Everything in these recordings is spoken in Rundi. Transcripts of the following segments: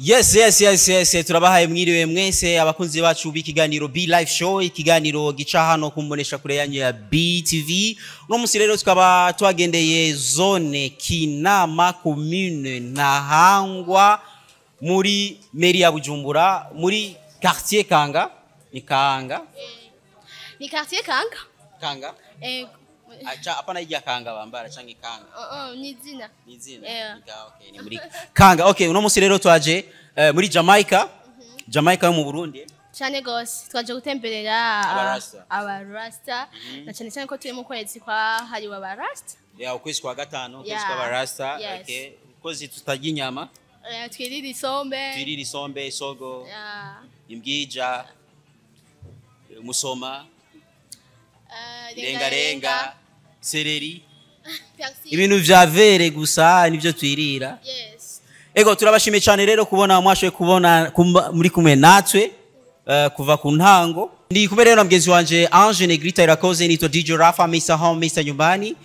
Yes, turabahaye mwiriwe mwese abakunzi bacu b'ikiganiro Be Live Show, ikiganiro gica hano kumbonesha kure yanyu ya BTV. Uno musi rero tukaba twagendeye zone Kinama, commune Ntahangwa, muri mairie ya Bujumbura, muri quartier Kanga. Ni Kanga? Ni quartier Kanga. Kanga? Eh. Acha hapana ijya Kanga bambara canke Kanga. Oh, ni izina. Ni izina. Yeah. Okay, ni muri Kanga. Okay, uno musi rero twaje muri Jamaica. Jamaica yo mu Burundi. Cyane gose twaje gutemberera Abarasta. Abarasta. Na cyane cyane ko turi mu kwezi kwa hariwe abarasta. Ya, ukwezi kwa gatanu, ukwezi Yeah. kwa barasta. Yes. Okay. Ukwezi tutarya inyama, Twirira isombe. twirira isombe, isogo, Yeah. imbwija, musoma, Rengarenga. irengarenga, sereri, Persil. ibintu vya vere gusa nivyo twirira. Yes. Ego, turabashimiye cyane rero kubona mwashoboye kubona muri kumwe natwe kuva ku ntango. Ndi kumwe rero na mugenzi wanje Ange Negrita Irakoze, nitwa DJ Rafa, Mr Home, Mr Nyumbani.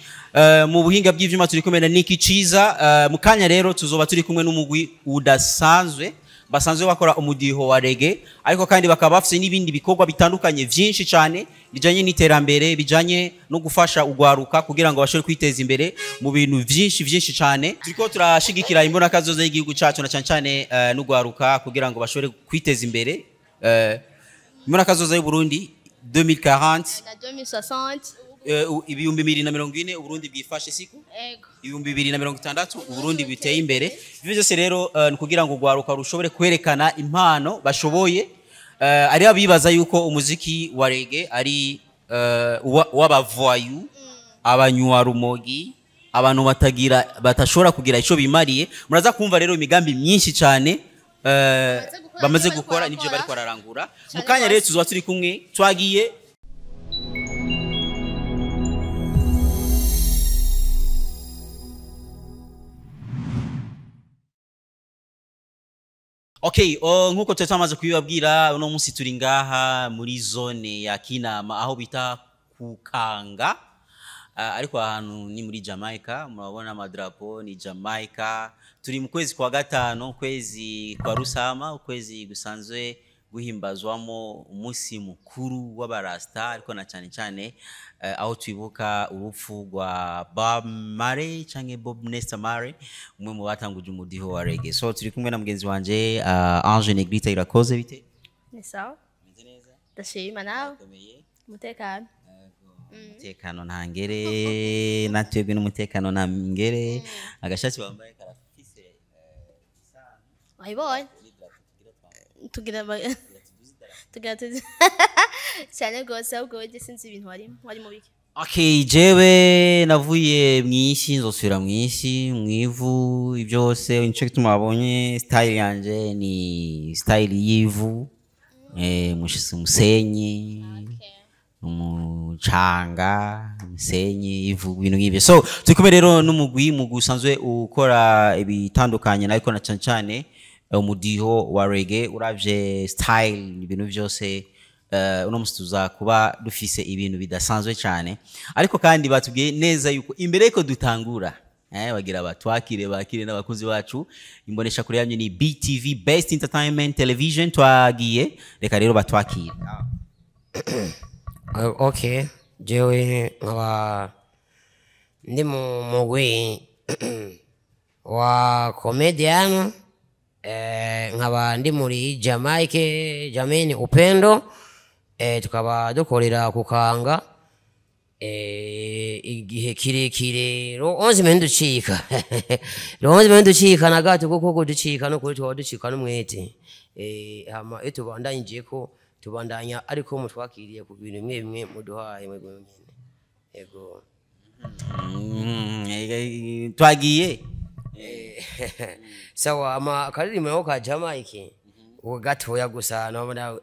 Mu buhinga bw'ivyuma turi kumwe na Niki Chiza. Mu kanya rero tuzoba turi kumwe n'umugwi udasanzwe, basanzwe bakora umudiho wa reggae, ariko kandi bakaba bafise n'ibindi bikorwa bitandukanye vyinshi cyane bijanye n'iterambere, bijanye no gufasha ugwaruka kugira ngo bashobore kwiteza imbere mu bintu vyinshi vyinshi cyane. Turiko turashigikira imbonakazoza y'igihugu cacu na cyane cyane n'ugwaruka kugira ngo bashobore kwiteza imbere. Imbonakazoza y'u Burundi 2040 Na 2060. 2040 Uburundi bwifashe siku Ego. 2060 Uburundi biteye imbere. Ivyo byose rero ni kugira ngo ugwaruka rushobore kwerekana impano bashoboye. Ari abibaza yuko umuziki wa reggae ari w'abavoyu, abanywa rumogi, abantu batagira batashobora kugira ico bimariye. Muraza kumva rero imigambi myinshi cyane Bamaze bamaze gukora, gukora bariko n'ivyo bariko barakora. bararangura. Mu kanya rero tuzoba turi kumwe, twagiye. Okay, nkuko twari twamaze kubibabwira, uno munsi turi ngaha muri zone ya Kinama aho bita Kukanga. Ariko ahantu ni muri Jamaica, murabona amadrapo ni Jamaica. Turi mu kwezi kwa gatanu, ukwezi kwa Rusama, ukwezi gusanzwe guhimbazwamo umunsi mukuru w'abarasta, ariko na cyane cyane aho twibuka urupfu rwa Bob Marley canke Bob Nesta Marley, umwe mu batanguje umudiho wa reggae. So turi kumwe na mugenzi wanje Ange Negrita Irakoze. Bite? Ni sawa. Meze neza? Ndashima nawe. Komeye. Umutekano. Umutekano nta ngere, natwebwe n'umutekano nta ngere. Agashati wambaye karafise Wayibonye? Tugira tugira tuzi cyane rwose, ahubwo weje sinzi ibintu warimo wari mu biki. Okay, jewe navuye mwinshi nzosubira mwinshi mwivu byose, nico gituma wabonye style yanje ni style y'ivu, musenyi, umucanga, umusenyi, ivu, ibintu nk'ibyo. So turi kumwe rero n'umugwi, mugwi usanzwe ukora ibitandukanye, ariko na cyane cyane umudiho wa reggae. Uravye style ibintu byose, uno musi tuza kuba dufise ibintu bidasanzwe cyane, ariko kandi batubwiye neza yuko imbere yuko dutangura bagira batwakire, bakire n'abakunzi bacu. Imbonesha kure yanyu ni BTV, Best Entertainment Television. Twagiye, reka rero batwakire. Okay, jewe nkaba ndi mu mugwi wa comedian, nkaba ndi muri Jamaica Jameni Upendo, tukaba dukorera kukanga igihe kirekire ronzi mende ducika ronzi mende ducika na gato, kuko ducika no kuri tuba ducika n'umwete. Hama iyo tubandanyije ko tubandanya, ariko mutwakiriye ku bintu bimwe bimwe muduhaye mwebwe nyene. Yego. Twagiye. Sawa, ama akaririmbo nako ka Jamaica uwo gatoya gusa nabona.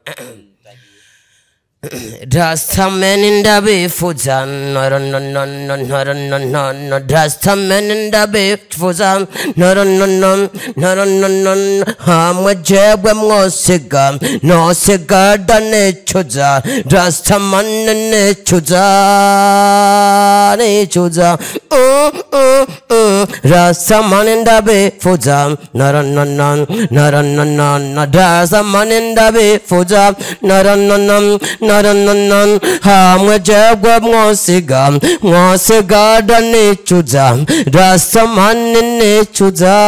Rastaman ndabifuza, no no no no no no no no no. Rastaman ndabifuza, no no no no no no no no. Hamwe jewe mwosiga nosiga nicuza, Rastaman nicuza, nicuza. Rastaman ndabifuza, no no no no no no no no. Rastaman ndabifuza, no no no no no no no. Hamwe jewe mwosiga mwosiga nicuza, Rastaman nicuza,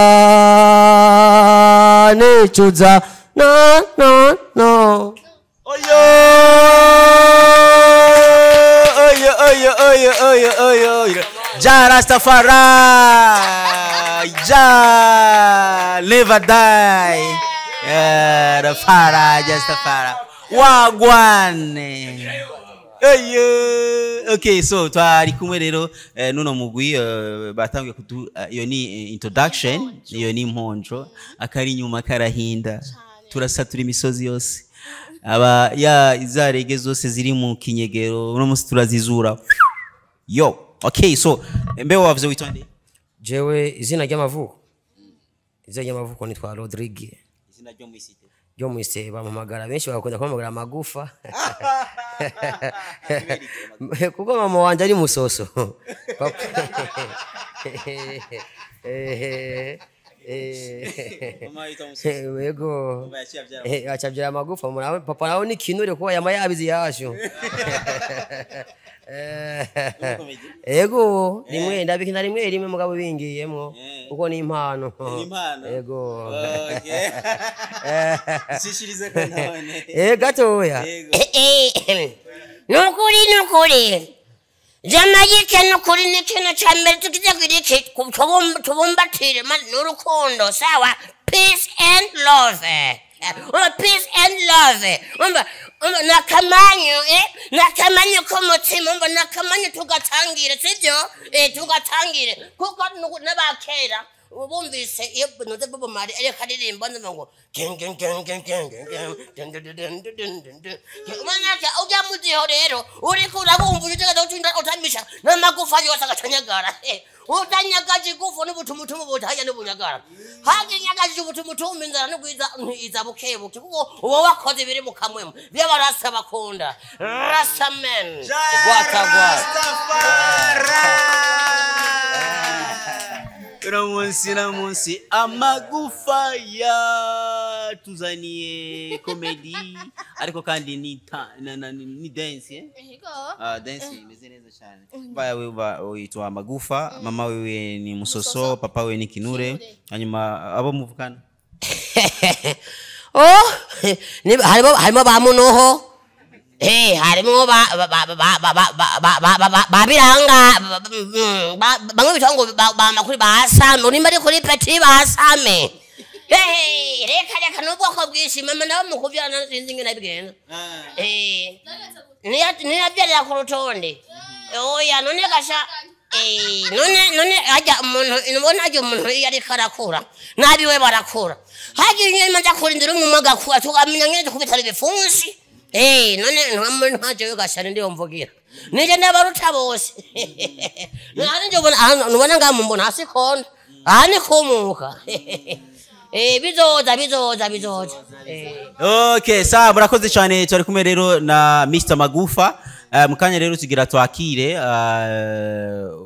nicuza, no no no. Oyo oyo oyo oyo oyo oyo oyo. Jah Rastafari, Jah never die. Yeah, Rastafari, Rastafari. Wagwan. Eyo. Okay, so twari kumwe rero nuno mugwi batangiye kutu iyo ni introduction, iyo ni imponjo akari inyuma karahinda, turasatura imisozi yose, aba ya izarege zose ziri mu kinyegero uno musi turazizura. Yo, okay, so mbe wavuze witwa nde? Jewe izina ry'amavuko nitwa Rodrigue. Izina ryo mwisite? Ryo mwise bampamagara, benshi bakunda kumpamagara Amagufa, kuko mama wanje ari musoso. Mama yitwa Musoso? Yego. Mama yaciye avyara? Acavyara Amagufa. Murabe papa nawe ni kinure kuko yama yabizi yasho. Ego, rimwe ndabikina, rimwe rimwe, mugabo bingiyemwo kuko ni impano. Ni impano. Ego. Okay, ucishirize ko none. Gatoya. Yego. Nukuri, nukuri, Jamaica, nukuri ni ikintu ca mbere tugize kugira tubumbatire n'urukundo, sawa, peace and love. Umva, peace and love, umva, umva nakamanyu, nakamanyu k'umutima, umva nakamanyu tugatangire, sibyo, tugatangire kuko n'abakera bumvise iyo nuze Bob Marley ariko aririmba, ndumva ngo gen gen gen gen gen gen gen gen gen gen gen gen gen. Umanaka ujya muziho rero uriko urabumva utegeza utinda utamisha n'amagufa yose agacanyagara, utanyagaje igufu n'ubutumutumu butajya n'ubunyagara, haginyagaje ubutumutumu, inzara n'ugwiza iza bukebuke, kuko uwo wakoze biri mu kamwemo by'abarasa bakunda Rastaman. Gwatagwa. Uno munsi, uno munsi Amagufa yatuzaniye comedy, ariko kandi ni ni dance, eh? Yego. Ah, dance imeze neza cyane. Baya wewe witwa Amagufa, mama wewe ni Musoso, Musoso. Papa wewe ni Kinure, Kinure. Hanyuma abo muvukana? Oh, harimo ba Munoho, harimo ba ba ba ba ba ba ba ba ba ba ba biranga, bamwe bitwa ngo ba makuri ba Same, nimba ari kuri peti ba Same. Reka reka, n'ubwoko bwinshi, mama nawe mu kuvyara sinzi ingene bigenda. Niyavyarira ku rutonde, oya none gasha. None hajya umuntu, ubona hajya umuntu iyo ariko arakura n'abiwe barakura, hajya inyuma nza kurindira umwe agakura tukamenya ngene dukubitana ibipfunsi. None ntajewe gasha ndiyo mvugira nije ndabaruta bose. None nje ubona nubona ngaha mumbona hasi konda aha ni kumuka. Bizoza, bizoza, bizoza. Okay, sawa, murakoze cyane. Twari kumwe rero na Mr Magufa. Mu kanya rero tugira twakire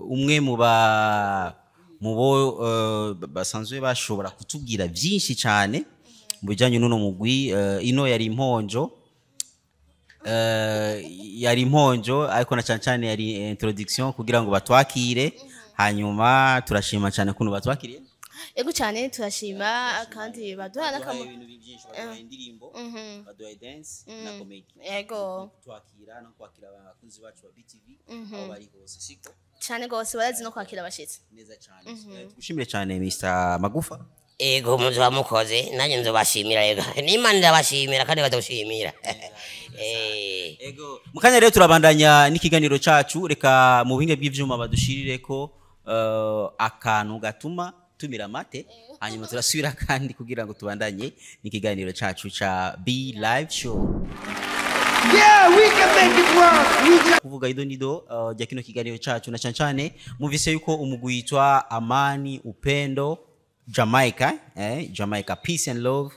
umwe mu ba mu bo basanzwe bashobora kutubwira byinshi cyane mu bijyanye n'uno mugwi. Ino yari imponjo, yari imponjo, ariko na cyane cyane yari introduction kugira ngo batwakire. Hanyuma turashima cyane kuntu batwakiriye. Ego cyane, turashima kandi baduha baduhaye n'akamu ibintu byinshi, baduhaye indirimbo, baduhaye dance na comedy. Ego. Twakira no kwakira abakunzi bacu ba BTV aho bari hose, siko? Cyane rwose, barazi no kwakira abashitsi. Neza cyane. Tugushimire cyane, Mr Magufa. Ego, muzoba mukoze, nanjye nzobashimira ego, n'Imana irabashimira kandi bazoshimira. Ego, mu kanya rero turabandanya n'ikiganiro cacu. Reka mu buhinga bw'ivyuma badushirire ko akantu gatuma tumira amate, hanyuma turasubira kandi kugira ngo tubandanye n'ikiganiro cacu ca Be Live Show. Yeah, we can make it work. We just Kuvuga ido nido rya kino kiganiro cacu, na cyane cyane muvise yuko umugwi witwa Amani Upendo Jamaica, Jamaica Peace and Love.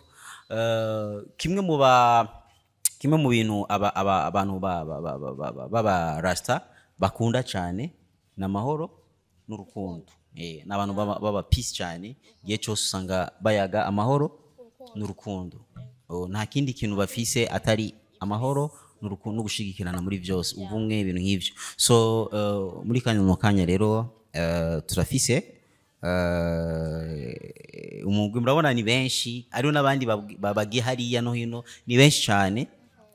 Kimwe mu bintu aba, aba, abantu ba, ba, ba, ba, ba, ba, baba rasta bakunda cyane ni amahoro n'urukundo. N'abantu baba peace cyane. Igihe cyose usanga bayaga amahoro n'urukundo. Oh, nta kindi kintu bafise atari amahoro n'urukundo no gushigikirana muri byose, ubumwe, ibintu nk'ivyo. So muri kanya mu kanya rero turafise umugwi. Murabona ni benshi, hariho n'abandi bagiye hariya no hino, ni benshi cyane.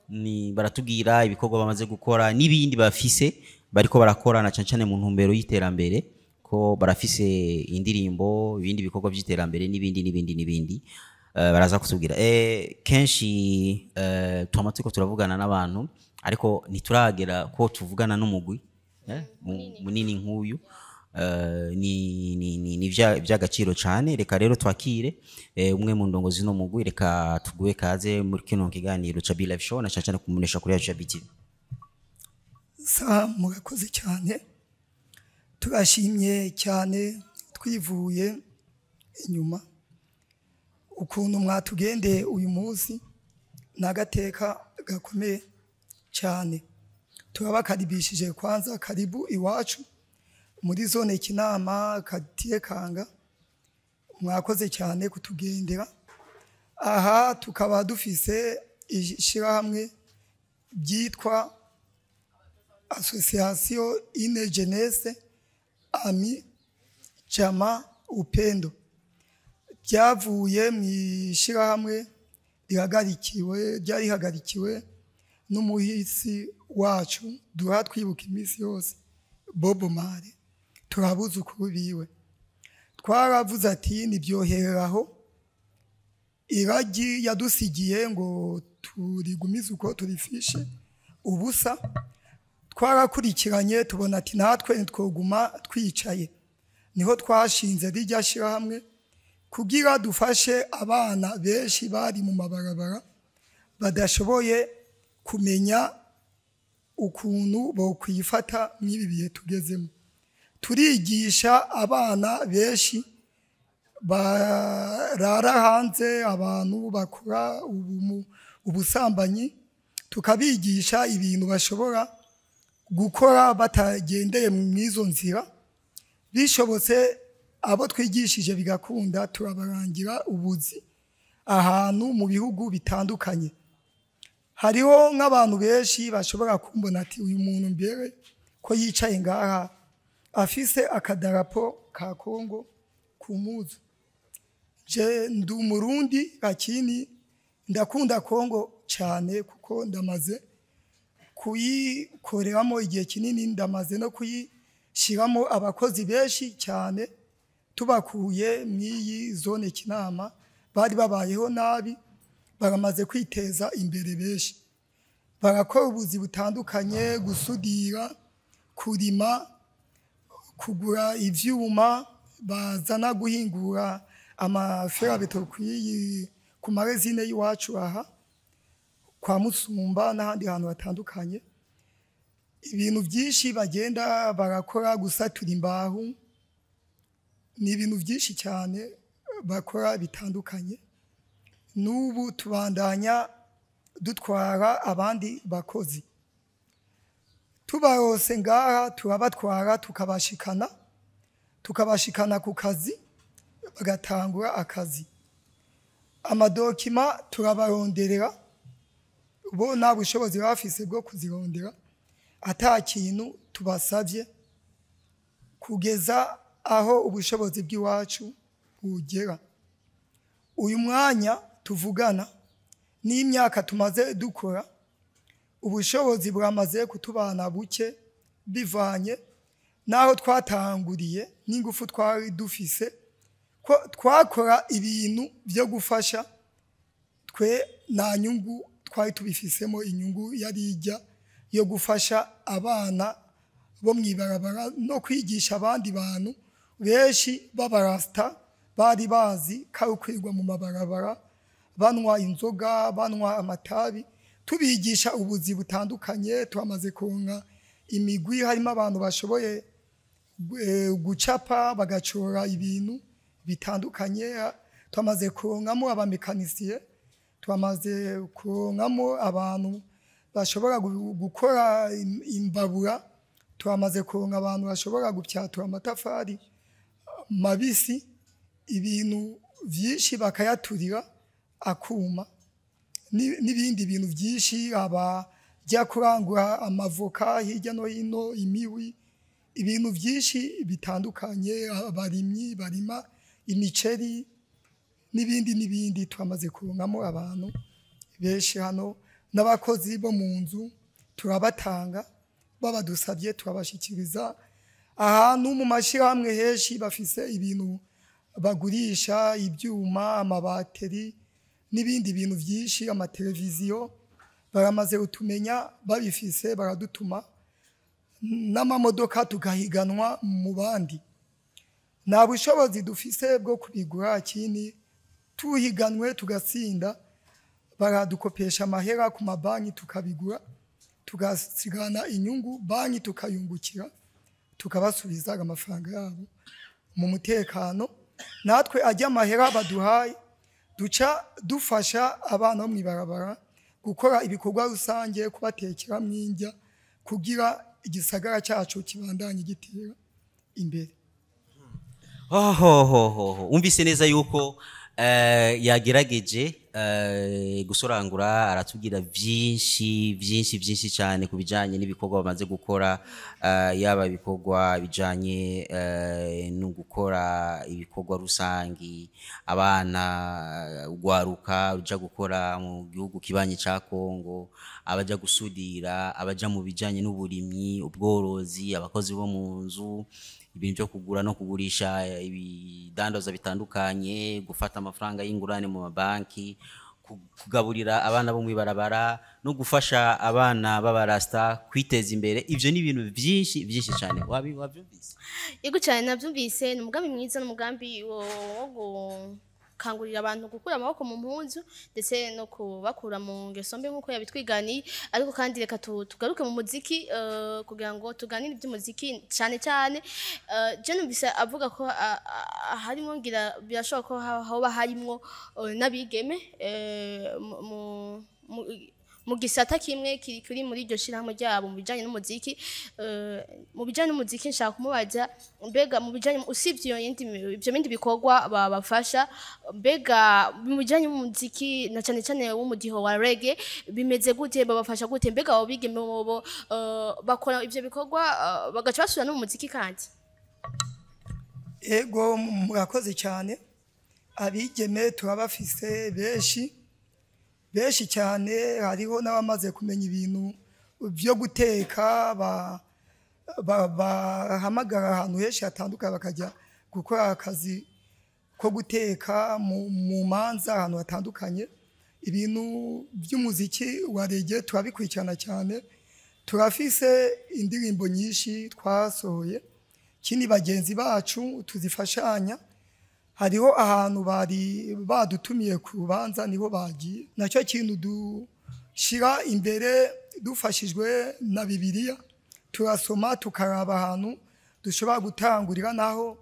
Ni baratubwira ibikorwa bamaze gukora n'ibindi bafise bariko barakora, na cyane cyane mu ntumbero y'iterambere, ko barafise indirimbo, ibindi bikorwa by'iterambere n'ibindi n'ibindi n'ibindi. Baraza kutubwira. Kenshi twama turiko turavugana n'abantu, ariko ntituragera ko tuvugana n'umugwi munini nk'uyu. Ni ivy'agaciro cyane. Reka rero twakire umwe mu ndongozi no mugwi. Reka tuguhe kaze muri kino kiganiro ca Be Live Show, na cyane cyane kumunesha kuri yacu ya BTV. Sa, murakoze cyane, turashimye cyane twivuye inyuma ukuntu mwatugendeye uyu munsi. Ni agateka gakomeye cyane. Turabakaribishije kwanza, karibu iwacu muri zone Kinama, quartier Kanga. Mwakoze cyane kutugendera aha. Tukaba dufise ishyirahamwe ryitwa Association Ine Jeunesse Ami Jama Upendo, ryavuye mu ishyirahamwe rihagarikiwe, ryari rihagarikiwe n'umuhisi wacu duha twibuka iminsi yose, Bob Marley. Turabuzukuru biwe. Twaravuze ati ntibyohereraho iragi yadusigiye ngo turigumize uko turifishe ubusa. Twarakurikiranye, tubona ati natwe ntitwoguma twicaye. Niho twashinze rirya shyirahamwe kugira dufashe abana benshi bari mu mabarabara, badashoboye kumenya ukuntu bokwifata mw'ibi bihe tugezemo. Turigisha abana benshi barara hanze, abantu bakora ubusambanyi, tukabigisha ibintu bashobora gukora batagendeye mu izo nzira. Bishobotse, abo twigishije bigakunda, turabarangira ubuzi ahantu mu bihugu bitandukanye. Hariho nk'abantu benshi bashobora kumbona ati uyu muntu mbere ko yicaye ngaha afise akadarapo ka Kongo ku muzu. Je ndi Umurundi, lakini ndakunda Kongo cyane kuko ndamaze kuyikoreramo igihe kinini, ndamaze no kuyishyiramo abakozi benshi cyane tubakuye mw'iyi zone Kinama, bari babayeho nabi, baramaze kwiteza imbere. Benshi barakora ubuzi butandukanye: gusudira, kurima, kugura ivyuma bazana guhingura ama fer à béton kuyiyi ku ma usines y'iwacu aha kwa Musumba n'ahandi hantu hatandukanye. Ibintu byinshi bagenda barakora, gusatura imbaho, ni ibintu byinshi cyane bakora bitandukanye. N'ubu tubandanya dutwara abandi bakozi. Tubarose ngaha, turabatwara, tukabashikana ku kazi, bagatangura akazi. Ama documents turabaronderera, bo nta bushobozi baba bafise bwo kuzirondera, ata kintu tubasavye, kugeza aho ubushobozi bw'iwacu bugera. Uyu mwanya tuvugana n'imyaka tumaze dukora, ubushobozi buramaze kutubana buke bivanye n'aho twatanguriye n'ingufu twari dufise, ko twakora ibintu byo gufasha. Twe nta nyungu twari tubifisemo, inyungu yari ijya yo gufasha abana bo mw'ibarabara no kwigisha abandi bantu benshi b'abarasita bari bazi ko ari ukwirwa mu mabarabara, banywa inzoga, banywa amatabi. Tubigisha ubuzi butandukanye. Twamaze kuronka imigwi harimo abantu bashoboye gucapa, bagacora ibintu bitandukanye. Twamaze kuronkamo abamekanisiye, twamaze kuronkamo abantu bashobora gukora imbabura, twamaze kuronka abantu bashobora gupyatura amatafari mabisi, ibintu vyinshi bakayaturira akuma, n'ibindi bintu byinshi, abajya kurangura amavoka hirya no hino, imiwi, ibintu byinshi bitandukanye, abarimyi barima imiceri n'ibindi n'ibindi. Twamaze kuronkamo abantu benshi hano, n'abakozi bo mu nzu turabatanga, babadusabye turabashyikiriza ahantu mu mashyirahamwe henshi bafise ibintu bagurisha, ibyuma, amabateri n'ibindi bintu byinshi, amateleviziyo. Baramaze kutumenya, babifise baradutuma, n'amamodoka tugahiganwa mu bandi. Nta bushobozi dufise bwo kubigura, kini tuhiganwe tugatsinda baradukopesha amahera ku mabanki tukabigura, tugasigana inyungu, banki tukayungukira, tukabasubiza amafaranga yabo mu mutekano. Natwe ajya amahera baduhaye duca dufasha abana bo mw'ibarabara gukora ibikorwa rusange, kubatekera mw'indya, kugira igisagara cyacu kibandanye gitera imbere. Hohohoho, umvise neza yuko yagerageje gusorangura, aratubwira byinshi byinshi byinshi cyane ku bijyanye n'ibikorwa bamaze gukora, yaba ibikorwa bijyanye no gukora ibikorwa rusangi, abana, ugwaruka ruja gukora mu gihugu kibanyi ca Kongo, abaja gusudira, abaja mu bijyanye n'uburimyi, ubworozi, abakozi bo mu nzu, ibintu byo kugura no kugurisha ibidandaza bitandukanye, gufata amafaranga y'ingurane mu mabanki, kugaburira abana bo mw'ibarabara no gufasha abana b'abarasta kwiteza imbere. Ivyo ni ibintu byinshi byinshi cyane. Wabyumvise? Yego cyane, nabyumvise. Ni umugambi mwiza, ni umugambi wo gukangurira abantu gukura amaboko mu mpuzu ndetse no kubakura mu ngeso mbi nk'uko yabitwiganiye. Ariko kandi reka tugaruke mu muziki, kugira ngo tuganire iby'umuziki cyane cyane. Je numvise avuga ko harimo, ngira birashoboka ko hoba harimwo n'abigeme mu gisata kimwe kiri muri iryo shirahamwe ryabo mu bijanye n'umuziki. Mu bijanye n'umuziki nshaka kumubaza, mbega mu bijanye, usibye iyo yindi ivyo bindi bikorwa babafasha, mbega mu bijanye n'umuziki na cyane cyane w'umudiho wa reggae bimeze gute? Babafasha gute? Mbega abo bigeme bobo bakora ivyo bikorwa bagaca basubira no mu muziki kandi? Ego, murakoze cyane. Abigeme turabafise benshi benshi cyane, hariho n'abamaze kumenya ibintu byo guteka, bahamagara ahantu henshi hatandukanye bakajya gukora akazi ko guteka mu manza ahantu hatandukanye. Ibintu by'umuziki wa reggae turabikurikirana cyane, turafise indirimbo nyinshi twasohoye, kini bagenzi bacu tuzifashanya. Hariho ahantu bari badutumiye ku rubanza niho bagiye. Nacyo kintu dushira imbere dufashijwe na Bibiliya, turasoma tukaraba ahantu dushobora gutangurira naho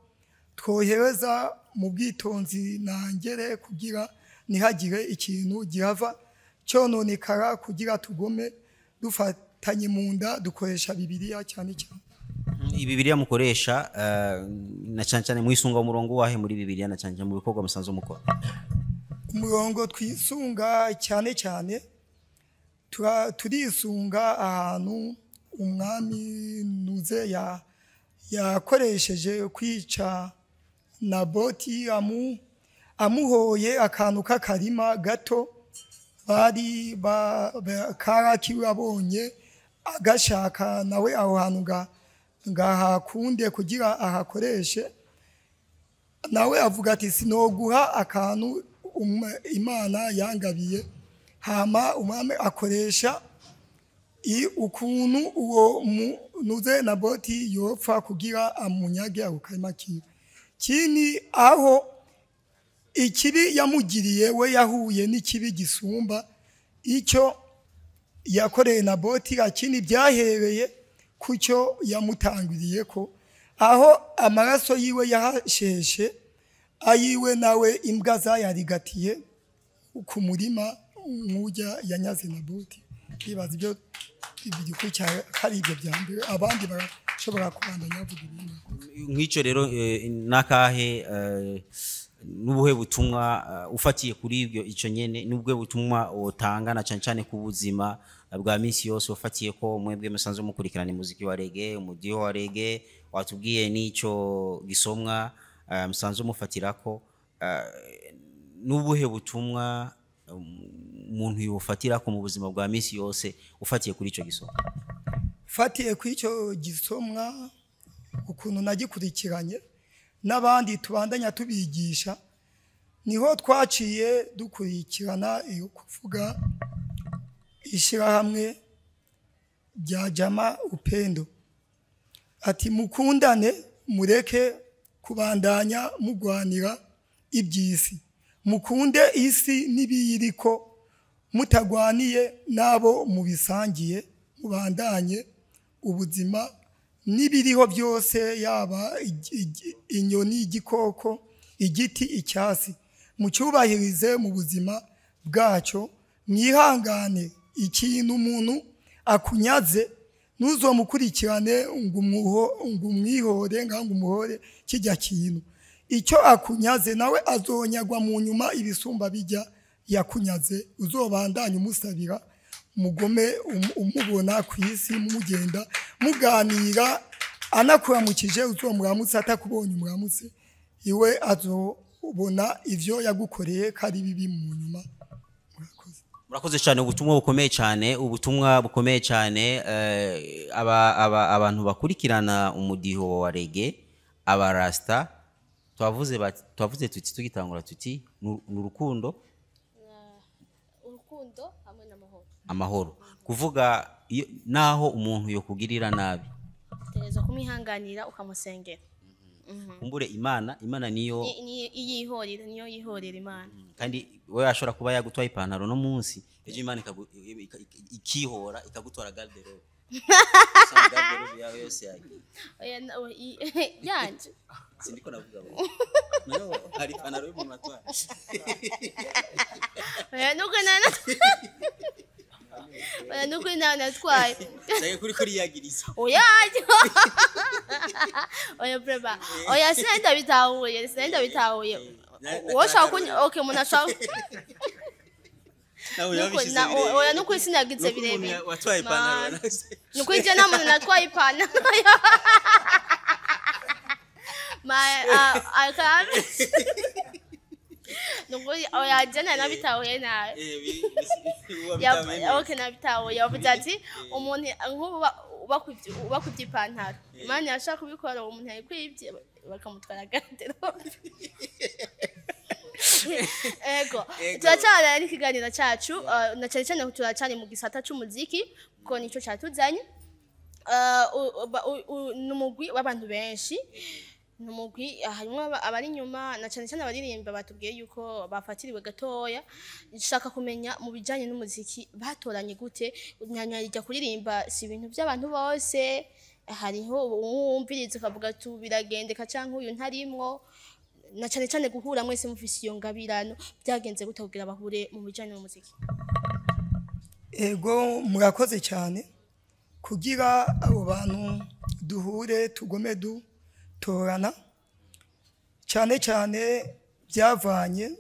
twohereza mu bwitonzi nangere, kugira ntihagire ikintu gihava cyononekara, kugira tugome dufatanye mu nda, dukoresha Bibiliya cyane cyane. Bibiliya mukoresha na cyane cyane mwisunga umurongo wahe muri Bibiliya, na cyane cyane mu bikorwa musanzwe mukora? Umurongo twisunga cyane cyane, turisunga ahantu umwami Nuze yakoresheje kwica Naboti, amuhoye akantu k'akarima gato bari karakiwe, abonye agashaka nawe aho hantu ngahakunde kugira ahakoreshe, nawe avuga ati sinoguha akantu Imana yangabiye. Hama umwami akoresha ukuntu uwo Nuze Naboti yopfa kugira amunyage ako karima kiwe. Kini aho ikibi yamugiriye, we yahuye n'ikibi gisumba icyo. yakoreye Naboti, lakini byahereye kucyo yamutangiriye ko aho amaraso yiwe yahasheshe ayiwe nawe imbwa zayarigatiye ku murima nk'ujya yanyaze Naboti. Ndibaza ibyo bikurikira ari ibyo bya mbere, abandi barashobora kubandanya bavuga ibindi. Nk'icyo rero nakahe n'ubuhe butumwa ufatiye kuri ibyo icyo nyene, n'ubwo butumwa utanga na cyane cyane ku buzima bwa minsi yose, ufatiye ko mwebwe musanzwe mukurikirana umuziki wa reggae, umudiho wa reggae, watubwiye n'icyo gisomwa musanzwe mufatirako, n'ubuhe butumwa umuntu yofatirako mu buzima bwa minsi yose ufatiye kuri icyo gisomwa? Fatiye kuri icyo gisomwa ukuntu nagikurikiranye n'abandi tubandanya tubigisha, niho twaciye dukurikirana iyo kuvuga ishyirahamwe rya Jama Upendo, ati mukundane, mureke kubandanya mugwanira iby'isi, mukunde isi n'ibiyiriko, mutagwaniye n'abo mubisangiye, mubandanye ubuzima n'ibiriho byose, yaba inyoni, igikoko, igiti, icyasi, mucyubahirize mu buzima bwacyo, mwihangane. Ikintu umuntu akunyaze ntuzomukurikirane ngo umwihore ngo umuhore kijya kintu, icyo akunyaze nawe azonyagwa mu nyuma ibisumba bijya yakunyaze, uzobandanye umusabira, mugome umubona ku isi, mugenda muganira, anakuramukije uzomuramutse, atakubonye umuramutse, iwe azobona ivyo yagukoreye ko ari bibi mu nyuma. Murakoze. Murakoze cyane, ubutumwa bukomeye cyane, ubutumwa bukomeye cyane. Abantu bakurikirana umudiho wa reggae, abarasta, twavuze tuti tugitangura tuti ni urukundo, urukundo hamwe n'amahoro. Amahoro, kuvuga naho umuntu yokugirira nabi utegerezwa kumwihanganira ukamusengera. Kumbure Imana niyo iyihorera, niyo yihorera Imana. Kandi wewe ashobora kuba yagutwaye ipantaro no munsi, ejo Imana ikihora ikagutwara garde-robe. Usanga garde-robe yawe yose yagiye. Oya, yanje. Sindiko navuga ngo. Nayo hari ipantaro y'umuntu atwaye. Oya, nuko nana. Oya, nuko nana natwaye. Ndage kuri yagiriza. Oya. Oya breba. Oya, sinenda bitahuye, sinenda bitahuye. Woshaka kuny okay umuntu ashaka. Nawe Nuko yabishize na oya, nuko sinagize birebire. Watwaye ipantaro. Nuko ije nta muntu natwaye ipantaro. Ma akame. Nuko oya jana nabitahuye nawe. Okay, nabitahuye. Yavuze ati umuntu nk'ubu bakwivye ipantaro, Imana yashaka kubikora, uwo muntu yayikwivye bakamutwara garde-robe. Ego, turacana n'ikiganiro cacu, na cyane cyane turacana mu gisata c'umuziki kuko nico catuzanye. N'umugwi w'abantu benshi, n'umugwi harimwo abari inyuma na cyane cyane abaririmba batubwiye yuko bafatiriwe gatoya. Nshaka kumenya mu bijanye n'umuziki batoranye gute, nyanya kuririmba si ibintu by'abantu bose, hariho uwumviriza ukavuga tu biragendeka canke uyu ntarimwo, na cyane cyane guhura mwese mufise iyo ngabirano, byagenze gute kugira bahure mu bijanye n'umuziki? Ego, murakoze cyane. Kugira abo bantu duhure tugome dutorana, cyane cyane byavanye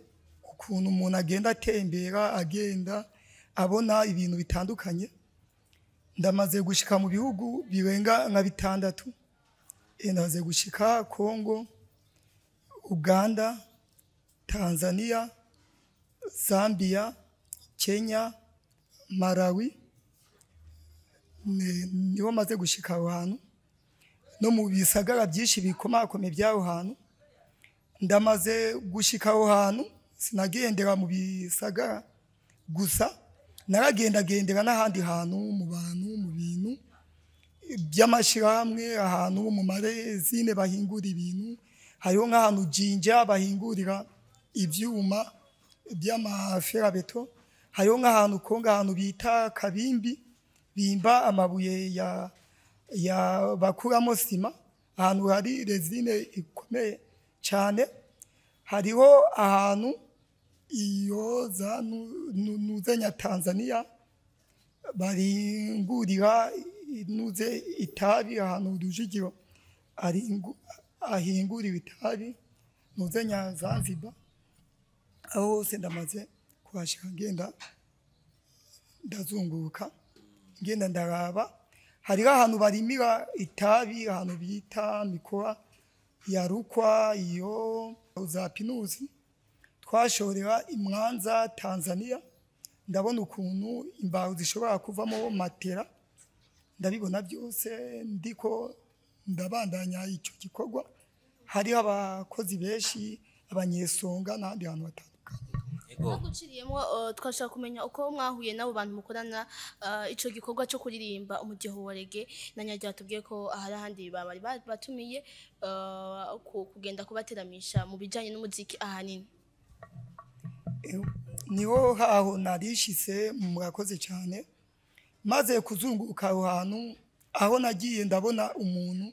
ukuntu umuntu agenda atembera, agenda abona ibintu bitandukanye. Ndamaze gushika mu bihugu birenga nka 6. Ndaze gushika Kongo, Uganda, Tanzania, Zambia, Kenya, Malawi, niho maze gushika aho hantu, no mu bisagara byinshi bikomakome by'aho hantu. Ndamaze gushika aho hantu, sinagendera mu bisagara gusa, naragendagendera n'ahandi hantu mu bantu, mu bintu by'amashirahamwe, ahantu mu marezine bahingura ibintu, hariho nk'ahantu Jinja bahingurira ivyuma by'amaferabeto, Hariho nk'ahantu Kongo, ahantu bita Kabimbi, bimba amabuye ya bakuramo sima, ahantu hari résine ikomeye cyane. Hariho ahantu iyo za nuzenya Tanzania baringurira nuze itabi, ahantu Rujugiro ahingurira itabi, nuzenya Zanzibar. Aho hose ndamaze kuhashika, ngenda ndazunguruka, ngenda ndaraba. Hariho ahantu barimira itabi, ahantu bita mikoa ya Rukwa, iyo za pinusi twashorera imwanza Tanzania. Ndabona ukuntu imbaho zishobora kuvamo matera, ndabibona byose ndiko ndabandanya icyo gikorwa. Hariho abakozi benshi, abanyesonga n'ahandi hantu hatandukanye. Guciriyemo, twashaka kumenya uko mwahuye n'abo bantu mukorana ico gikorwa cyo kuririmba umudiho wa reggae, na nyarya tubwiye ko hari ahandi bari batumiye kugenda kubateramisha mu bijanye n'umuziki ahanini. Niho haho narishise. Murakoze cyane. Maze kuzunguruka aho hantu aho nagiye, ndabona umuntu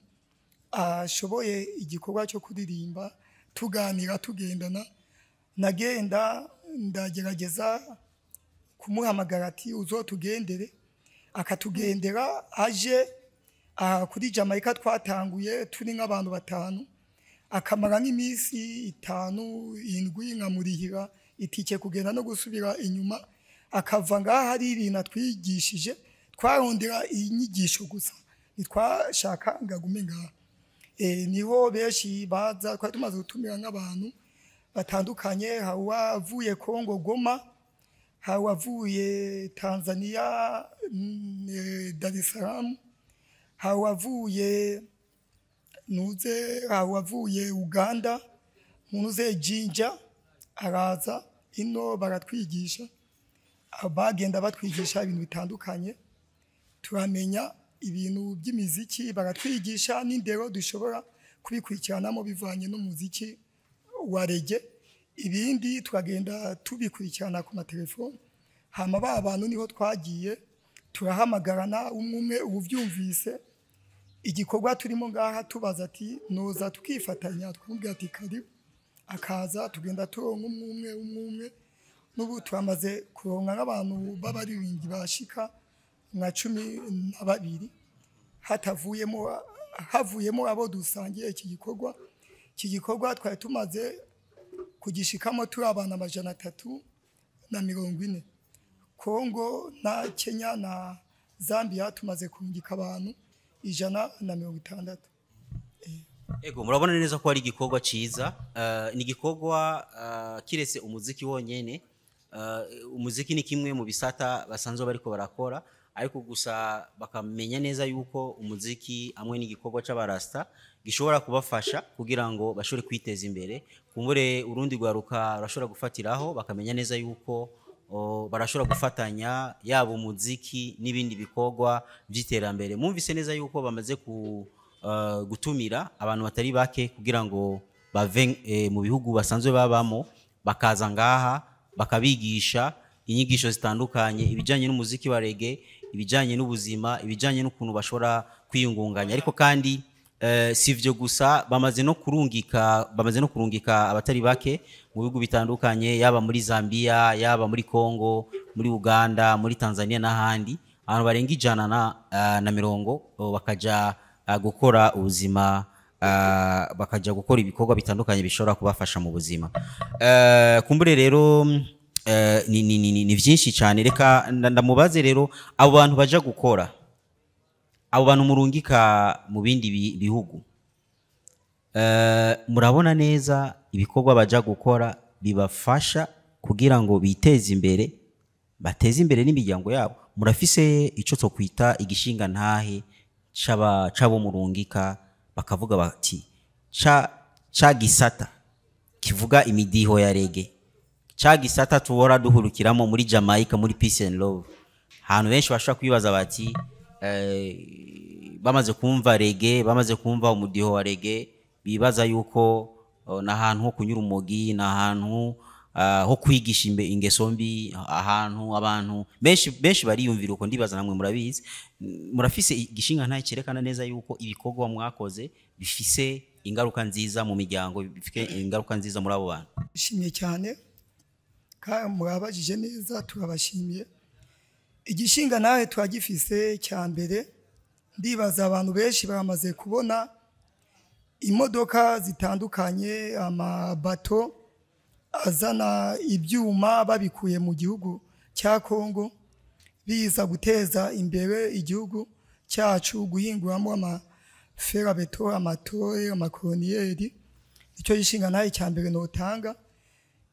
ashoboye igikorwa cyo kuririmba, tuganira, tugendana, nagenda ndagerageza kumuhamagara ati uzotugendere, akatugendera. Aje aha kuri Jamaica, twatanguye turi nk'abantu batanu, akamara nk'iminsi 5, 7, nkamurihira itike kugenda no gusubira inyuma, akava ngaha hari ibintu atwigishije. Twarondera inyigisho gusa, ntitwashaka ngo agume ngaha. Niho benshi baza. Twari tumaze gutumira nk'abantu batandukanye: hari uwavuye Kongo Goma, hari uwavuye Tanzania Dar es Salaam, hari uwavuye nuze, hari uwavuye Uganda munuze Jinja, araza ino baratwigisha. Bagenda batwigisha ibintu bitandukanye, turamenya ibintu by'imiziki, baratwigisha n'indero dushobora kubikurikiranamo bivanye n'umuziki wa reggae. Ibindi tukagenda tubikurikirana ku matelefone. Hama ba bantu niho twagiye turahamagarana, umwe umwe ubu byumvise igikorwa turimo ngaha, tubaza ati noza tukifatanya, twamubwira ati karibu, akaza, tugenda turonka umwe umwe, umwe umwe. N'ubu turamaze kuronka nk'abantu b'abaririmbyi bashika nka 12, hatavuyemo, havuyemo abo dusangiye iki gikorwa. Iki gikorwa twari tumaze kugishikamo turi abantu 340. Kongo na Kenya na Zambia tumaze kurungika abantu 160. Ego, murabona neza ko ari igikorwa ciza. Ni igikorwa kiretse umuziki wonyene. Umuziki ni kimwe mu bisata basanzwe bariko barakora, ariko gusa bakamenya neza yuko umuziki amwe n'igikorwa c'abarasta gishobora kubafasha kugira ngo bashobore kwiteza imbere. Kumbure urundi rwaruka rurashobora gufatiraho, bakamenya neza yuko barashobora gufatanya yaba umuziki n'ibindi bikorwa by'iterambere. Mwumvise neza yuko bamaze gutumira abantu batari bake kugira ngo bave mu bihugu basanzwe babamo, bakaza ngaha, bakabigisha inyigisho zitandukanye, ibijyanye n'umuziki wa reggae, ibijyanye n'ubuzima, ibijyanye n'ukuntu bashobora kwiyungunganya. Ariko kandi si ivyo gusa, bamaze no kurungika abatari bake mu bihugu bitandukanye, yaba muri Zambia, yaba muri Congo, muri Uganda, muri Tanzania n'ahandi, abantu barenga 140, bakaja gukora ubuzima, bakaja gukora ibikorwa bitandukanye bishobora kubafasha mu buzima. Kumbure rero ni vyinshi cyane. Reka ndamubaze rero, abo bantu baja gukora, abo bantu murungika mu bindi bihugu, murabona neza ibikorwa baja gukora bibafasha kugira ngo biteze imbere, bateze imbere n'imiryango yabo? Murafise ico twokwita igishinga ntahe c'abo murungika, bakavuga bati ca gisata kivuga imidiho ya reggae, ca gisata tuhora duhurukiramo muri Jamaica, muri Peace and Love, ahantu benshi bashobora kwibaza bati bamaze kumva reggae, bamaze kumva umudiho wa reggae, bibaza yuko ni ahantu ho kunyura umogi, ni ahantu ho kwigisha ingeso mbi, ahantu abantu benshi benshi bariyumvira uko. Ndibaza namwe murabizi. Murafise igishinga ntahe cyerekana neza yuko ibikorwa mwakoze bifise ingaruka nziza mu miryango, bifite ingaruka nziza muri abo bantu? Shimye cyane kandi murabajije neza, turabashimiye. Igishinga nawe turagifise. Cya mbere, ndibaza abantu benshi baramaze kubona imodoka zitandukanye, amabato azana ibyuma babikuye mu gihugu cya Kongo, biza guteza imbere igihugu cyacu, guhinguramo amaferabeto, amatore, amakoroniyeri. Icyo gishinga nawe cya mbere notanga.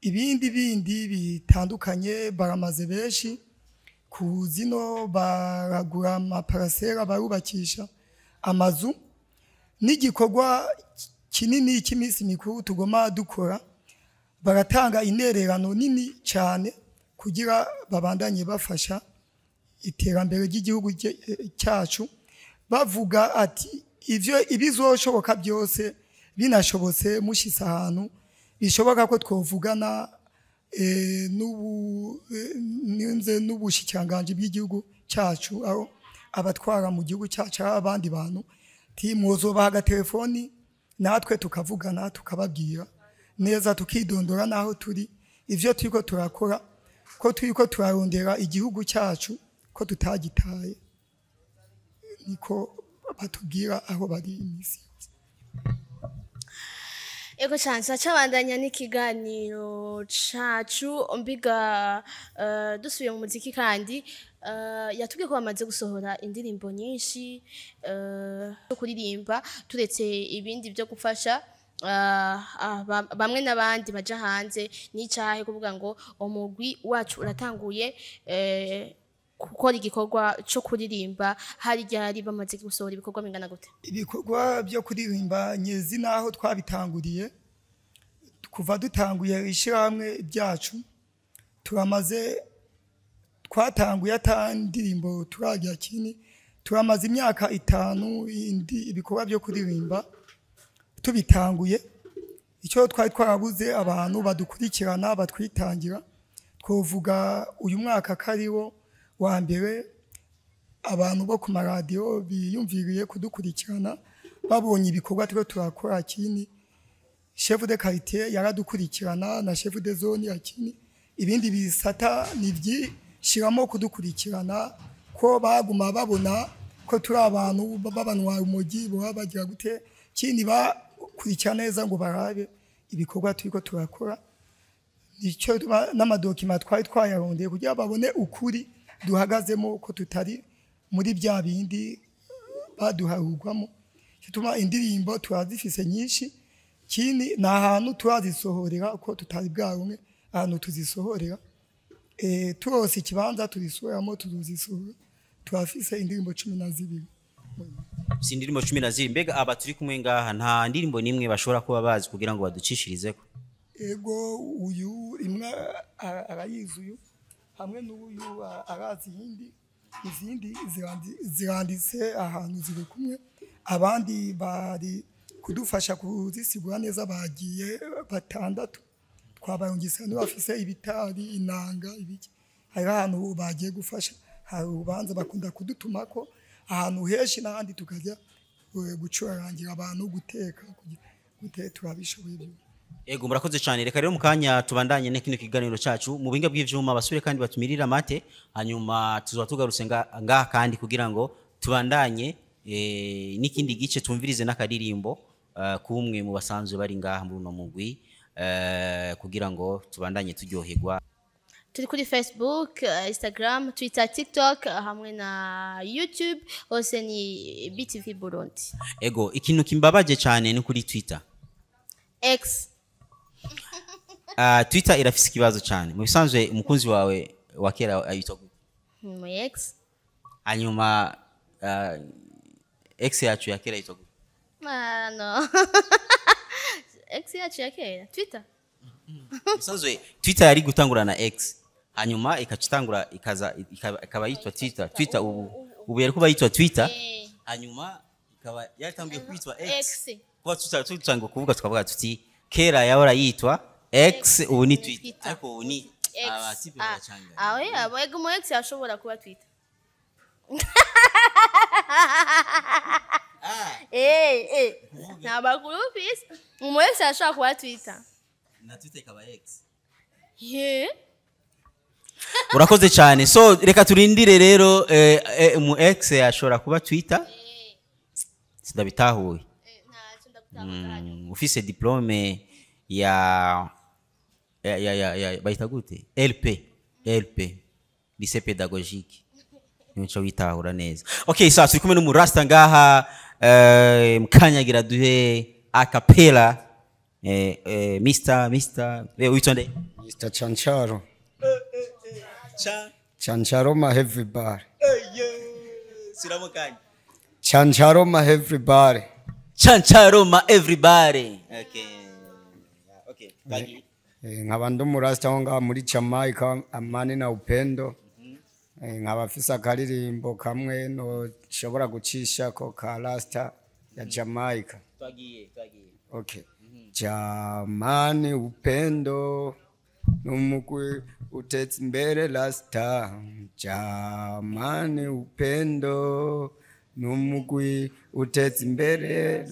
Ibindi bindi bitandukanye, baramaze benshi ku zino baragura amaparasera, barubakisha amazu, n'igikorwa kinini cy'iminsi mikuru tugoma dukora, baratanga intererano nini cyane kugira babandanye bafasha iterambere ry'igihugu cyacu. Bavuga ati ivyo ibizoshoboka byose binashobotse, mushitse ahantu bishoboka ko twovugana n'ubu ninze n'ubushikiranganji bw'igihugu cyacu, aho abatwara mu gihugu cyacu ari abandi bantu, ti mwozobaha agatelefoni natwe tukavugana, tukababwira neza, tukidondora n'aho turi, ivyo turiko turakora, ko turiko turarondera igihugu cyacu, ko tutagitaye. Niko batubwira aho bari iminsi yose. Ego cyane, turacabandanya n'ikiganiro cacu. Mbiga dusubiye mu muziki kandi, yatubwiye ko bamaze gusohora indirimbo nyinshi zo kuririmba, turetse ibindi byo gufasha bamwe n'abandi baja hanze. N'icahe kuvuga ngo umugwi wacu uratanguye gukora igikorwa co kuririmba, hari ryari? Bamaze gusohora ibikorwa bingana gute? Ibikorwa byo kuririmba nyezi naho twabitanguriye, kuva dutanguye ishyirahamwe ryacu, turamaze, twatanguye ata ndirimbo turagira kini, turamaze imyaka 5 indi ibikorwa byo kuririmba tubitanguye. Icyo twari twarabuze, abantu badukurikirana, batwitangira. Twovuga uyu mwaka kariwo wa mbere abantu bo ku maradiyo biyumviriye kudukurikirana, babonye ibikorwa turiko turakora. Kini chef de quartier yaradukurikirana na chef de zone ya kini, ibindi bisata nivyishiramo kudukurikirana, ko baguma babona ko turi abantu babanwa umogi, boba bagira gute kini, bakurikirana neza ngo barabe ibikorwa turiko turakora. Nicyo n'amadokima twari twayarondeye kugira babone ukuri duhagazemo, ko tutari muri bya bindi baduharugwamo. Gituma indirimbo turazifise nyinshi, kini ni ahantu turazisohorera, ko tutari bwarumwe ahantu tuzisohorera. Turose ikibanza tuzisohoramo, tuzozisohora. Turafise indirimbo 12. Si indirimbo 12. Mbega aba turi kumwe ngaha nta ndirimbo n'imwe bashobora kuba bazi kugira ngo baducishirizeko? Ego, uyu imwe arayizi, uyu hamwe n'uyu arazi iyindi. Izindi ziranditse ahantu ziri kumwe, abandi bari kudufasha kuzisigura neza. Bagiye batandatu, twabarungise bafise ibitari, inanga, ibiki, hari ahantu bagiye gufasha, hari urubanza. Bakunda kudutumako ahantu henshi n'ahandi, tukajya gucurarangira abantu, guteka, gute, turabishoboye byose. Ego, murakoze cyane. Reka rero mu kanya tubandanye n'ikino kiganiro cacu. Mu buhinga bw'ivyuma basubire kandi batumirira mate, hanyuma tuzoba tugarutse ngaha kandi kugira ngo tubandanye n'ikindi gice, tumvirize n'akaririmbo kumwe mu basanzwe bari ngaha muri uno mugwi kugira ngo tubandanye turyoherwa. Turi kuri Facebook, Instagram, Twitter, TikTok hamwe na YouTube, hose ni BTV Burundi. Ego, ikintu kimbabaje cyane ni kuri Twitter. X. Twitter irafise ikibazo cyane. Mu bisanzwe umukunzi wawe wa kera ayitwa gute? Mu X. Hanyuma ex yacu ya kera yitwa gute? Ah, no, X yacu ya kera, Twitter. Bisanzwe Twitter yari gutangura na X, hanyuma ikaca itangura ikaza ikaba yitwa Twitter. Twitter ubu yari kuba yitwa Twitter, hanyuma ikaba yatangiye kwitwa X. X. Kuba tutangwa kuvuga, tukavuga tuti kera yahora yitwa X ubu ni Twitter. Twitter. Ariko ubu ni X. abatipe Ah, baracanganya. ah, oya, ego umu ex ashobora kuba Twitter. Nta makuru ufise. Umu ex ashobora kuba Twitter. Na Twitter ikaba X. Ye. Urakoze cyane. So reka turindire rero, umu ex ashobora kuba Twitter. Sindabitahuye. Ntacyo ndagutahura. Ufise diplome ya bayita gute, LP, lycée pédagogique, nico witahura neza. Okay, sawa, turi kumwe n'umurasta ngaha, mukanyagira duhe acapella. Mr. Witwa nde? Mr. Chancharo. Chancharo my everybody. Siramo kanya. Chancharo my everybody. Chancharoma everybody. Okay, thank. Nkaba ndi umurasta wo ngaha muri Jamaica, amani na upendo. Nkaba afise akaririmbo kamwe noshobora gucishako ka rasta ya Jamaica. Twagiye, twagiye. Okay. Jamani upendo numugwi utetse imbere rasta. Jamani upendo numugwi utetse imbere.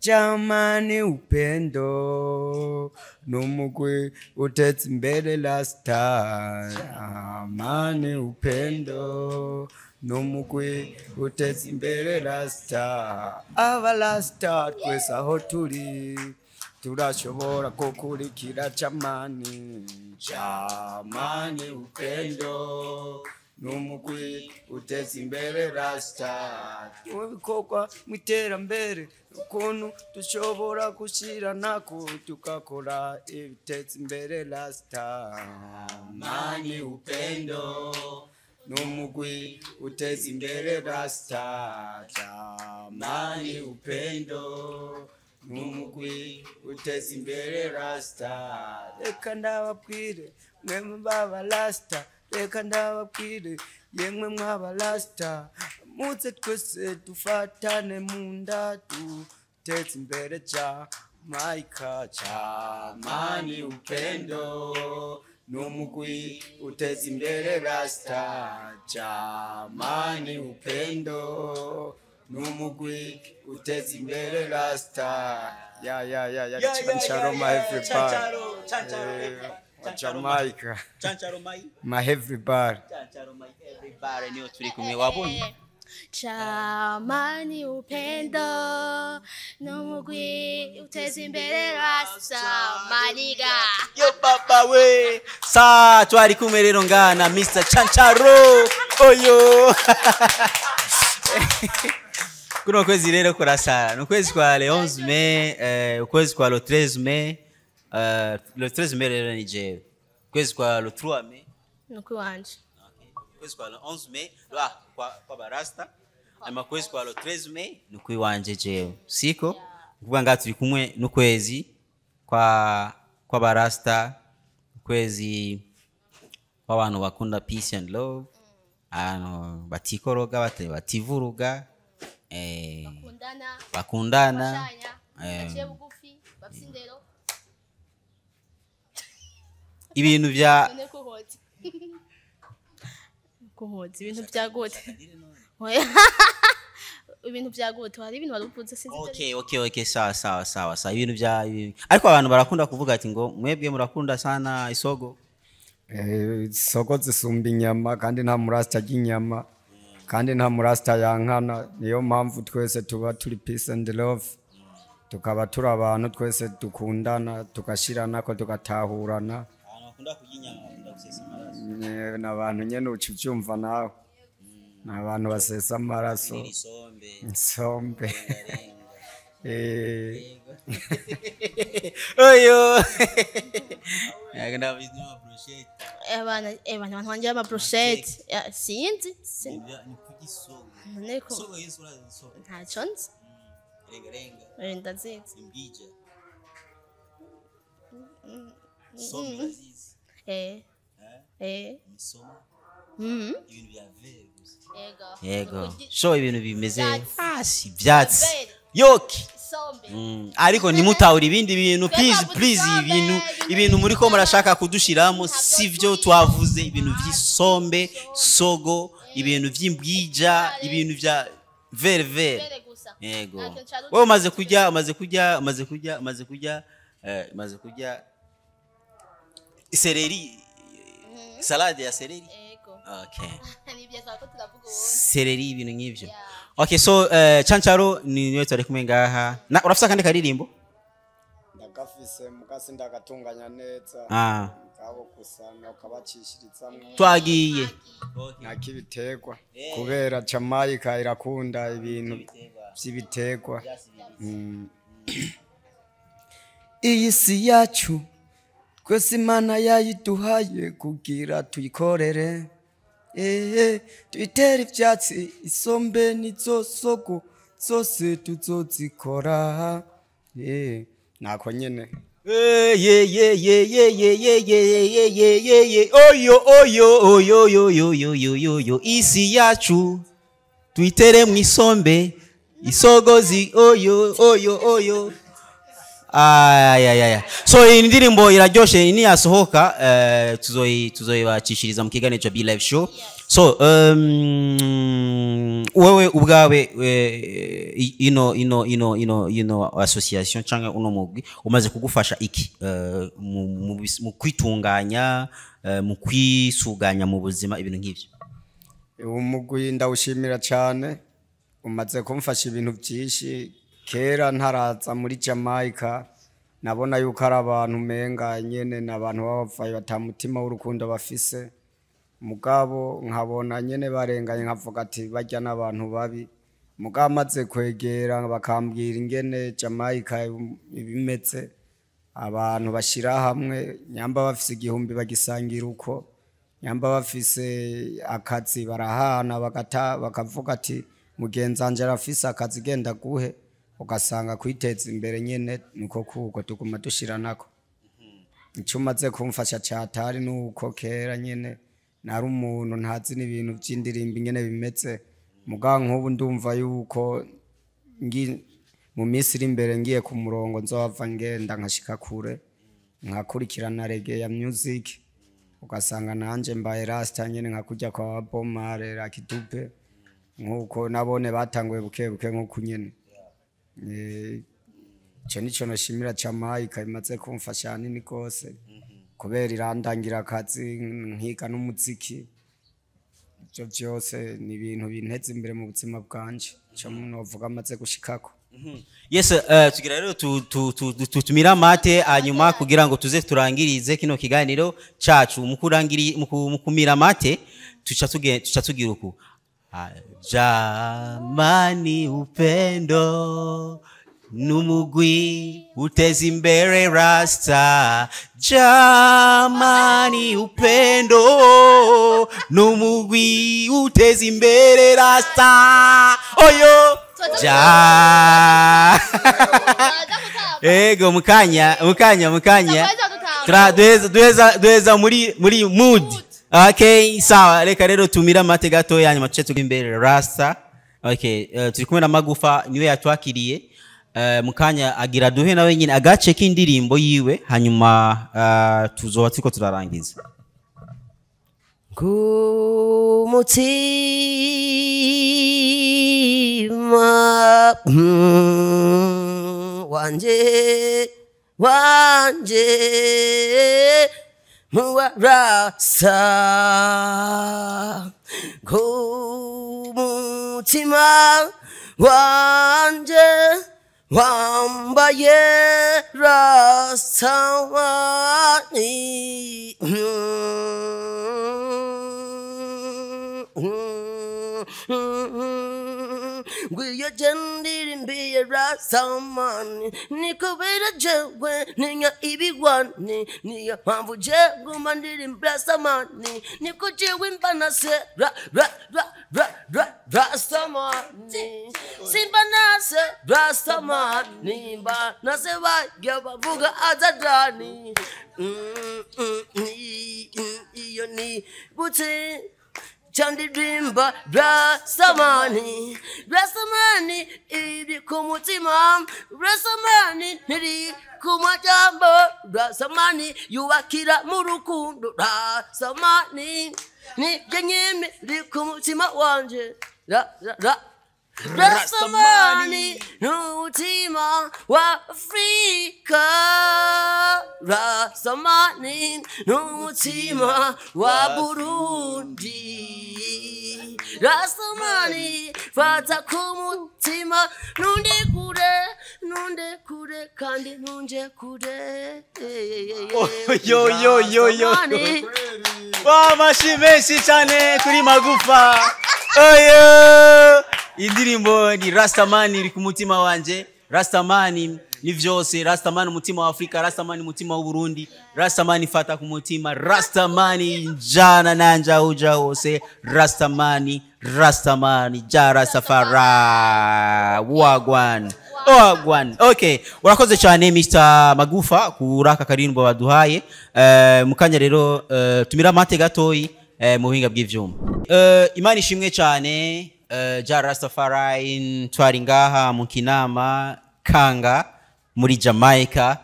Jamani upendo numugwi utetse imbere rasta. Jamani upendo numugwi utetse imbere rasta. Aba rasta twese aho turi turashobora kukurikira jamani. Jamani upendo numugwi utetse imbere rasta. Mu bikorwa mu iterambere ukuntu dushobora gushiranako tugakora ibitetse imbere rasta. Mani upendo numugwi uteze imbere rasta. Jamani upendo numugwi uteze imbere rasta. Reka ndababwire mwemwe baba rasta, reka ndababwire yemwe mwaba rasta, muze twese dufatane mu nda duteze imbere Jamaica. Jamani upendo numugwi uteze imbere rasta. Jamani upendo numugwi uteze imbere rasta. Ya ya ya ya, Chancharo my everybody. Eh, Jamaica Chancharoma. My everybody. Chancharoma everybody, niyo turi kumwe wabonye. Chamani upendo n'umugwi uteza imbere rasta maniga. Yo baba we. Sa twari kumwe rero ngana Mr. Chancharo. Oyo. Kuno kwezi rero kurasara. Ni ukwezi kwa le 11 mai, ukwezi kwa le 13 mai, le 13 mai rero ni jewe. Ukwezi kwa le 3 mai. Nuko wanje. Ukwezi kwa le 11 mai kwa barasta. Ama kwezi kwa le 13 mai ni kwiwanje jewe. Siko? Kuvuga ngaha turi kumwe n'ukwezi kwa barasta, ukwezi kw'abantu bakunda peace and love, abantu batikoroga, bativuruga, Bakundana, bakundana, bafashanya, baciye bugufi, bafise indero. Ibintu vya None kuhoza. Kuhoza ibintu vya gute? Oya. Ibintu vya gute? Hari ibintu wari uvuze sinzi ibyo. Okay, sawa sawa sawa sawa, ibintu vya ariko abantu barakunda kuvuga ati ngo mwebwe murakunda sana isogo. Isoko zisumba inyama, kandi nta murasta arya inyama, kandi nta murasta yankana. Niyo mpamvu twese tuba turi peace and love, tukaba turi abantu twese dukundana, tugashiranako, tugatahurana. Abantu bakunda kurya inyama bakunda gusesa amaraso. Ni abantu nyene uca uvyumva nawe, ni abantu basesa amaraso. Isombe. Isombe. Oyo. Yagenda binywa brochette. Abana, abantu banje ama brochette. Ya, sinzi. Ni kurya isogo. None ko Isogo yesu urazi isogo? Ntacyo nzi. Renga renga. Ndazizi. Imbwija. Sombe urazizi? Eh. Eh. Imisoma. Ibintu bya vere gusa. Yego. Yego. Kurya So ibintu bimeze Ivyatsi. hasi ibyatsi. Vere. Yoki. Isombe. Ariko ntimutahura ibindi bintu. Twe Please, twavuze please. isombe, Ibintu ibintu ibintu muri ko murashaka kudushiramo Ntabyo sivyo. turi. Twavuze ibintu vy'isombe, sogo, ibintu vy'imbwija, ibintu vya vere vere. Vere gusa. Yego. Nta kintu cari. Wewe umaze kurya, umaze kurya, umaze kurya, umaze kurya, umaze kurya céleri, salade ya céleri? Yego. Okay. Nibyo twako turavuga ubundi. Céleri, ibintu nk'ivyo. Yeah. Okay, so Chancharo ni niwe turi kumwe ngaha. Na urafise akandi karirimbo? Ndagafise, mugasi ndagatunganya neza. Ngabo gusa nokabacishirizamwo. Twagiye. Nak'ibiterwa, kubera Jamaica irakunda ibintu vy'ibiterwa. Iyi si yacu twese Imana yayiduhaye kugira tuyikorere, ehe, tuyitere ivyatsi, isombe nizo sogo zose tuzozikora. Nako nyene. Ye ye ye ye ye ye ye ye ye ye ye ye, oyo oyo oyo yo yo yo yo yo yo, isi yacu tuitere mwisombe, isogozi, oyo oyo oyo. Ayayaya, so iyi ndirimbo iraryoshe, niyasohoka tuzoyibacishiriza mu kiganiro cya Be Live Show. So wewe ubwawe, ino association cyangwa uno mugwi umaze kugufasha iki mu kwitunganya, mu kwisuganya mu buzima, ibintu nk'ibyo? Umugwi ndawushimira cyane, umaze kumfasha ibintu byinshi. Kera ntaraza muri Jamaica nabona yuko ari abantu umenga nyene ni abantu b'abapfayi, batamutima w'urukundo bafise, mugabo nkabona nyene barenganye, nkavuga ati barya n'abantu babi. Mugabo amaze kwegera bakambwira ingene Jamaica ibimeze, abantu bashira hamwe, nyamba bafise 1000 bagisangira uko, nyamba bafise akazi barahana, bagata bakavuga ati mugenzi wanje arafise akazi, genda guhe, ugasanga kwiteza imbere nyene niko kuko tuguma dushiranako. Icyo umaze kumfasha catari nuko kera nyene nari umuntu ntazi n'ibintu vy'indirimbo ingene bimeze, mugabo nk'ubu ndumva yuko mu minsi iri imbere ngiye ku murongo nzohava ngenda nkashika kure, nkakurikirana reggae ya music, ugasanga nanje mbaye rasta nyene nka kurya kwa Bob Marley, Lucky Dube, nkuko nabone batanguye buke buke nkuko nyene. Ico nico nashimira Jamaica imaze kumfasha hanini gose, kubera irandangira akazi nkiga n'umuziki. Ivyo vyose ni ibintu binteza imbere mu buzima bwanje, ico novuga amaze gushikako. Yes, tugira rero tutumira amate hanyuma kugira ngo tuze turangirize kino kiganiro cacu. Mu kurangiri, mu kumira amate, tuca tugira uku: Ah, jamani, upendo numugwi uteza imbere rasta, jamani, upendo numugwi uteza imbere rasta, oyo ja. Turaza gutamba. Ego, mukanya, mukanya, mukanya. Turaza gutamba. Tra duheza, duheza, duheza muri mood. Okay, sawa, reka rero tumira amate gato, hanyuma tuce tujya imbere rasta. Okay, turi kumwe na Magufa, niwe yatwakiriye. Mukanya agira duhe nawe nyine agace k'indirimbo yiwe, hanyuma tuzoba turiko turarangiza. Kumutima wanje, wanje muwarasa, kumutima wanje wambaye rasawani. Ngwiyo jendirimbiye rasamani, nikubera jewe ninya ibigwani, niyo mpamvu je guma ndirimba rasamani, niko jewe mbanase ra ra ra ra ra rasamani, simbanase rasamani, mbanase bajya bavuga azadani. Iyo ni butse Chandirimba Rasamani Rasamani iri ku mutima Rasamani ntiri ku majambo Rasamani yubakira mu rukundo Rasamani nibyo nyene iri ku mutima wanje ra ra ra Rasamani n'umutima wa Afrika Rasamani n'umutima wa Burundi Rasamani fata ku mutima nunde kure kandi nunje kure. Yo yo yo yo. Amashi menshi cyane kuri Magufa. Oyo! Indirimbo ni Rastamani iri ku mutima wanje. Rastamani ni vyose. Rastamani umutima wa Afrika, Rastamani umutima w'u Burundi, Rastamani fata ku mutima, Rastamani njana nanja uja hose, Rastamani, Rastamani ja Rastafari. Wagwan. Wagwan. Okay, urakoze cyane Mr Magufa kuraka karimbo baduhaye. Mukanya rero tumira mate gatoyi mu buhinga bw'ivyuma. Imana ishimwe cyane. Ja Rastafari twari ngaha mu Kinama Kanga muri Jamaica.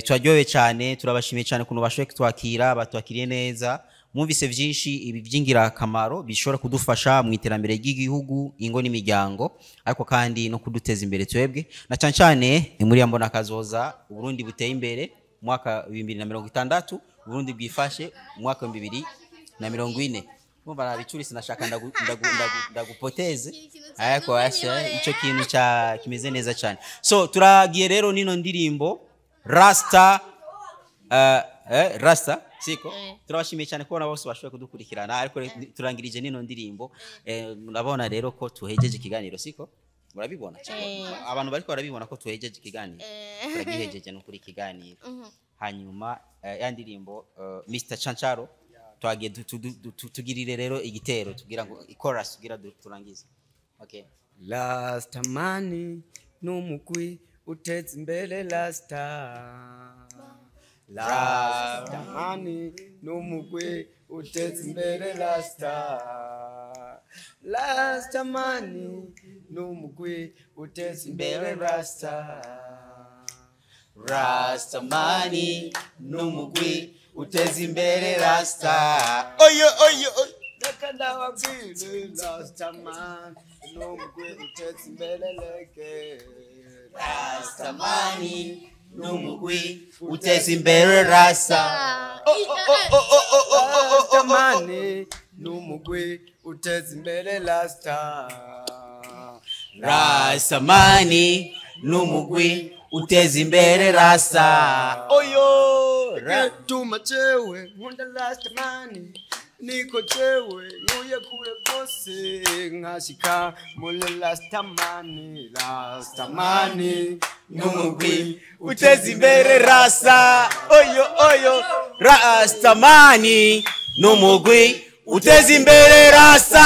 Twaryohewe cyane, turabashimiye cyane kuntu bashoboye kutwakira, batwakiriye neza. Mwumvise vyinshi ibi by'ingirakamaro bishobora kudufasha mu iterambere ry'igihugu, ingo n'imiryango, ariko kandi no kuduteza imbere twebwe na cyane cyane muri ya mbona kazoza Uburundi buteye imbere mu mwaka 2060, Uburundi bwifashe mu mwaka 2040. Kumva nabicuri sinashaka ndagupoteze ariko asha ico kintu cha kimeze neza cyane. So turagiye rero nino ndirimbo Rasta Rasta siko. Turabashimiye cyane kubona bose bashoboye kudukurikirana, ariko turangirije nino ndirimbo. Murabona rero ko tuhejeje ikiganiro siko? Murabibona abantu bariko barabibona ko tuhejeje ikiganiro. Turagihejeje no kuri ikiganiro. Hanyuma ya ndirimbo Mr Chancharo twagiye tugirire rero igitero tugira ngo chorus tugira turangize. Okay. Rastamani n'umugwi uteza imbere Rasta. Rastamani n'umugwi uteza imbere Rasta. Rastamani n'umugwi uteza imbere Rasta. Rastamani n'umugwi uteza imbere Rasta. Oyo oyo oyo. Reka ndababwire Rastamani n'umugwi uteza imbere reggae. Rastamani n'umugwi uteza imbere Rasta. Rastamani n'umugwi uteza imbere Rasta. Rastamani n'umugwi uteza imbere Rasta. Oyo! Tuma chewe nkunda Rastamani niko chewe nkuye kure rwose nkashika muri Rastamani. Rastamani n'umugwi uteza imbere Rasta. Oyo oyo. Rastamani n'umugwi uteza imbere Rasta.